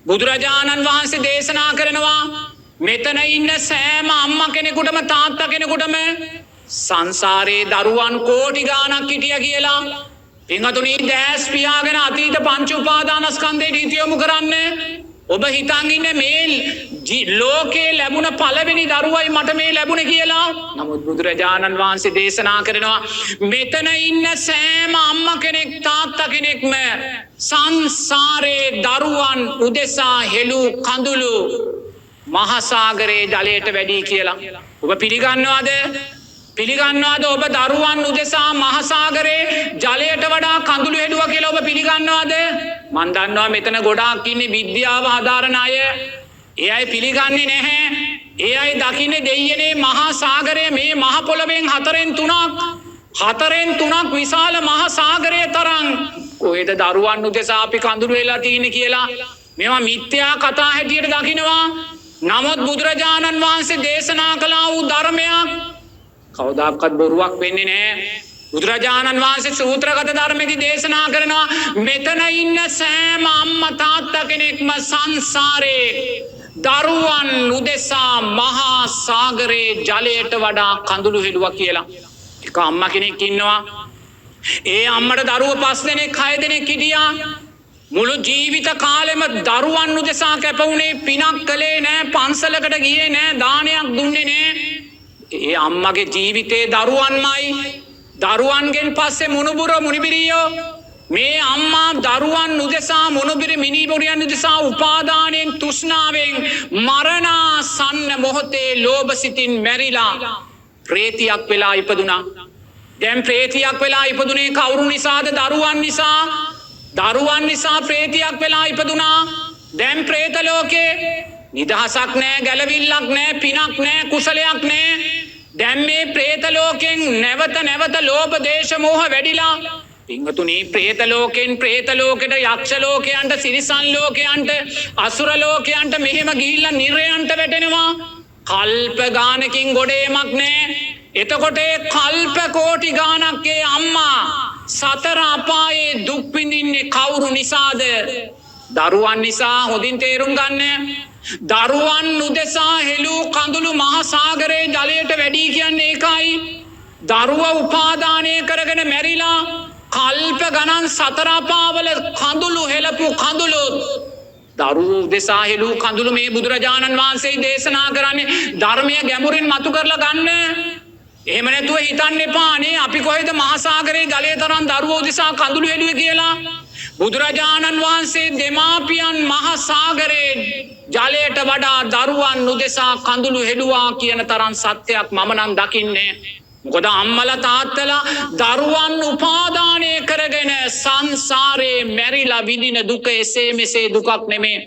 බුදුරජාණන් වහන්සේ දේශනා කරනවා මෙතන ඉන්න සෑම අම්මා කෙනෙකුටම තාත්තා කෙනෙකුටම සංසාරේ දරුවන් කෝටි ගාණක් හිටියා කියලා. පින්වතුනි, දැස් පියාගෙන අතීත පංච උපාදානස්කන්ධයට හිත යොමු කරන්න. ඔබ හිතන් ඉන්නේ මේ ලෝකේ ලැබුණ පළවෙනි දරුවයි මට මේ ලැබුණේ කියලා. නමුත් බුදුරජාණන් වහන්සේ දේශනා කරනවා මෙතන ඉන්න සෑම අම්මා කෙනෙක් තාත්තා කෙනෙක්ම සංසාරේ දරුවන් උදෙසා හෙළූ කඳුළු මහසාගරයේ ජලයට වැඩි කියලා. ඔබ පිළිගන්නවද? පිළිගන්නවද ඔබ දරුවන් උදෙසා මහසාගරයේ ජලයට වඩා කඳුළු හෙළුවා කියලා ඔබ පිළිගන්නවද? මං දන්නවා මෙතන ගොඩාක් ඉන්නේ විද්‍යාව හදාරන අය. ඒ අය පිළිගන්නේ නැහැ. ඒ අය දකින්නේ දෙයියනේ මහා සාගරය මේ මහ පොළවෙන් හතරෙන් තුනක්, හතරෙන් තුනක් විශාල මහා සාගරය තරම් කොහෙද දරුවන් උදෙසා අපි කඳුළු වෙලා තියෙන්නේ කියලා මේවා මිත්‍යා කතා හැටියට දකිනවා. නමුත් බුදුරජාණන් වහන්සේ දේශනා කළා වූ ධර්මයක් කවදාකවත් බොරුවක් වෙන්නේ නැහැ. බුදුරජාණන් වහන්සේ සූත්‍රගත ධර්මයේදී දේශනා කරනවා මෙතන ඉන්න සෑම අම්මා තාත්තා කෙනෙක්ම සංසාරේ දරුවන් උදෙසා මහා සාගරයේ ජලයට වඩා කඳුළු හෙළුවා කියලා. එක අම්මා කෙනෙක් ඉන්නවා. ඒ අම්මට දරුවෝ 5 දෙනෙක් 6 දෙනෙක් හිටියා. මුළු ජීවිත කාලෙම දරුවන් උදෙසා කැප වුණේ, පිනක් කළේ නෑ, පන්සලකට ගියේ නෑ, දානයක් දුන්නේ නෑ. ඒ අම්මගේ ජීවිතේ දරුවන්මයි. දරුවන්ගෙන් පස්සේ මුණුබුර මුනිබිරියෝ. මේ අම්මා දරුවන් උදෙසා මුණුබිරි මිනිබුරියන් උදෙසා උපාදානයෙන් තෘෂ්ණාවෙන් මරණාසන්න මොහොතේ ලෝභ සිතින් මැරිලා ප්‍රේතියක් වෙලා ඉපදුනා. දැන් ප්‍රේතියක් වෙලා ඉපදුනේ කවුරු නිසාද? දරුවන් නිසා. දරුවන් නිසා ප්‍රේතියක් වෙලා ඉපදුනා. දැන් ප්‍රේත ලෝකේ නිදහසක් නෑ, ගැලවිල්ලක් නෑ, පිනක් නෑ, කුසලයක් නෑ. දැන් මේ ප්‍රේත ලෝකෙන් නැවත නැවත ලෝභ දේශ මොහ වැඩිලා පින්වතුනි, ප්‍රේත ලෝකෙන් ප්‍රේත ලෝකෙට, යක්ෂ ලෝකයන්ට, සිරිසන් ලෝකයන්ට, අසුර ලෝකයන්ට මෙහෙම ගිහිල්ලා නිරයන්ට වැටෙනවා. කල්ප ගානකින් ගොඩේමක් නෑ. එතකොට ඒ කල්ප කෝටි ගානක් ඒ අම්මා සතර අපායේ දුක් විඳින්නේ කවුරු නිසාද? දරුවන් නිසා. හොඳින් තේරුම් ගන්න. දරුවන් උදෙසා හෙළූ කඳුළු මහ සාගරයේ ජලයට වැඩි කියන්නේ ඒකයි. දරුවා උපාදානය කරගෙන මැරිලා කල්ප ගණන් සතර අපාවල කඳුළු හෙළපු කඳුළු දරුවෝ උදෙසා හෙළූ කඳුළු මේ බුදුරජාණන් වහන්සේ දේශනා කරන්නේ. ධර්මය ගැඹුරින් මතු කරලා ගන්න. එහෙම නැතුව හිතන්න එපා අනේ අපි කොහෙද මහසાગරේ ජලය තරම් දරුවෝ උදෙසා කඳුළු හෙළුවේ කියලා. බුදුරජාණන් වහන්සේ දෙමාපියන් මහසાગරේ ජලයට වඩා දරුවන් උදෙසා කඳුළු හෙළුවා කියන තරම් සත්‍යයක් මම නම් දකින්නේ. මොකද අම්මලා තාත්තලා දරුවන් උපාදානය කරගෙන සංසාරේ මැරිලා විඳින දුක එසේ මෙසේ දුකක් නෙමේ.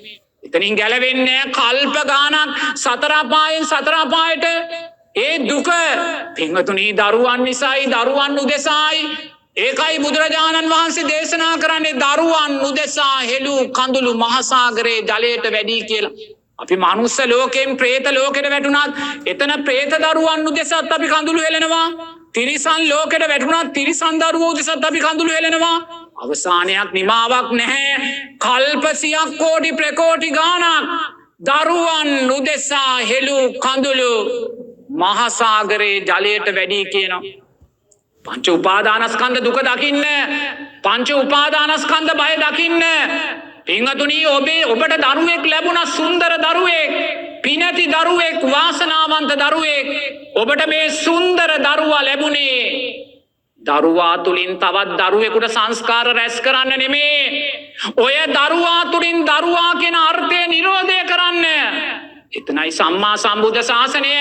එතනින් ගැලවෙන්නේ කල්ප ගානක් සතර අපායෙන් සතර අපායට ඒ දුක පින්වතුනි දරුවන් නිසායි, දරුවන් උදෙසායි. ඒකයි බුදුරජාණන් වහන්සේ දේශනා කරන්නේ දරුවන් උදෙසා හෙළූ කඳුළු මහසાગරේ ජලයට වැඩි කියලා. අපි මනුස්ස ලෝකයෙන් ප්‍රේත ලෝකෙට වැටුණත් එතන ප්‍රේත දරුවන් උදෙසත් අපි කඳුළු හෙලනවා. තිරිසන් ලෝකෙට වැටුණත් තිරිසන් දරුවෝ උදෙසත් අපි කඳුළු හෙලනවා. අවසානයක් නිමාවක් නැහැ. කල්ප සියක් කෝටි ප්‍රකෝටි ගාණක් දරුවන් උදෙසා හෙළූ කඳුළු මහසાગරේ ජලයට වැඩි කියනවා. පංච උපාදානස්කන්ධ දුක දකින්න, පංච උපාදානස්කන්ධ බය දකින්න. පින්වතුනි, ඔබට දරුවෙක් ලැබුණා, සුන්දර දරුවෙක්, පිනැති දරුවෙක්, වාසනාවන්ත දරුවෙක්. ඔබට මේ සුන්දර දරුවා ලැබුණේ දරුවා තුලින් තවත් දරුවෙකුට සංස්කාර රැස් කරන්න නෙමේ. ඔය දරුවා තුලින් දරුවා කියන අර්ථය නිරෝධය කරන්න. එතනයි සම්මා සම්බුද්ධ ශාසනය.